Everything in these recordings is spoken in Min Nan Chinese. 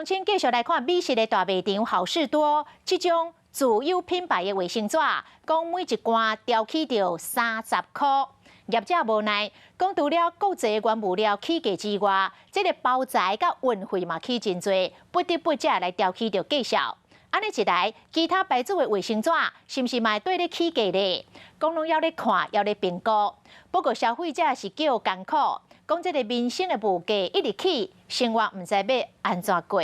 鄉親繼續來看美食的大賣場好市多，這種自有品牌的衛生紙，講每一罐調起著30箍。業者無奈，講除了國際原物料起價之外，這个包材佮運費嘛起真濟，不得不才來調起著價數。按呢一來，其他牌子的衛生紙是毋是嘛會綴咧起價咧？講攏猶咧看，猶咧評估。不過消費者是叫艱苦，講這个民生的物價一直起，生活毋知欲按怎過。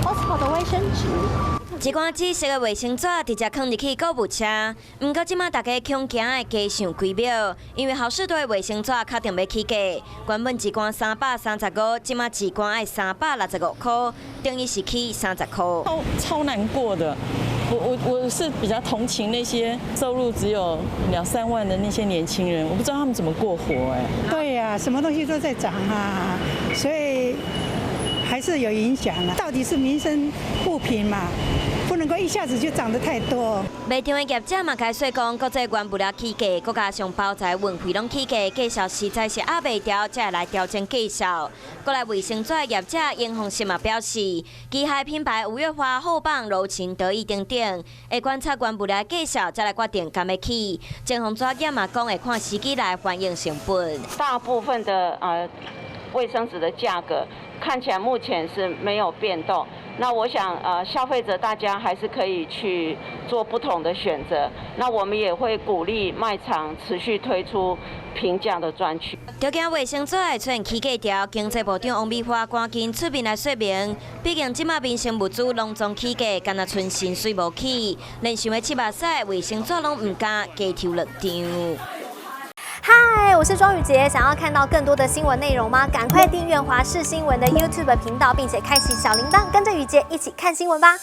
Costco 的衛生紙。一罐紫色的衛生紙直接囥入去購物車，毋過這馬大家恐驚會加上幾秒，因為好市多的衛生紙確定欲起價，原本一罐335，這馬一罐愛365箍，等於是起30箍。超超難過的，我是比較同情那些收入只有兩三萬的那些年輕人，我不知道他們怎麼過活哎。對呀，什麼東西都在漲啊，所以還是有影響啊。到底是民生物品嘛，不能夠一下子就漲得太多。賣場的業者嘛解釋講，國際原物料起價，閣加上包材運費攏起價，價數實在是壓袂牢，才會來調整價數。過來衛生紙業者英宏信嘛表示，旗下品牌五月花、厚棒、柔情、得意等等，會觀察原物料價數，才來決定敢欲起。正宏紙業嘛講會看時機來反映成本。大部分的衛生紙的價格看起來目前是沒有變動。那我想，消費者大家還是可以去做不同的選擇。那我們也會鼓勵賣場持續推出平價的專區。著驚衛生紙會出現起價潮，經濟部長王美花趕緊出面來說明。畢竟這馬民生物資攏總起價，干焦賰薪水無起，連想欲拭目屎衛生紙攏毋敢加抽兩張。嗨，我是莊宇傑，想要看到更多的新聞內容嗎？趕快訂閱華視新聞的 YouTube 頻道，並且開啟小鈴鐺，跟着宇傑一起看新聞吧。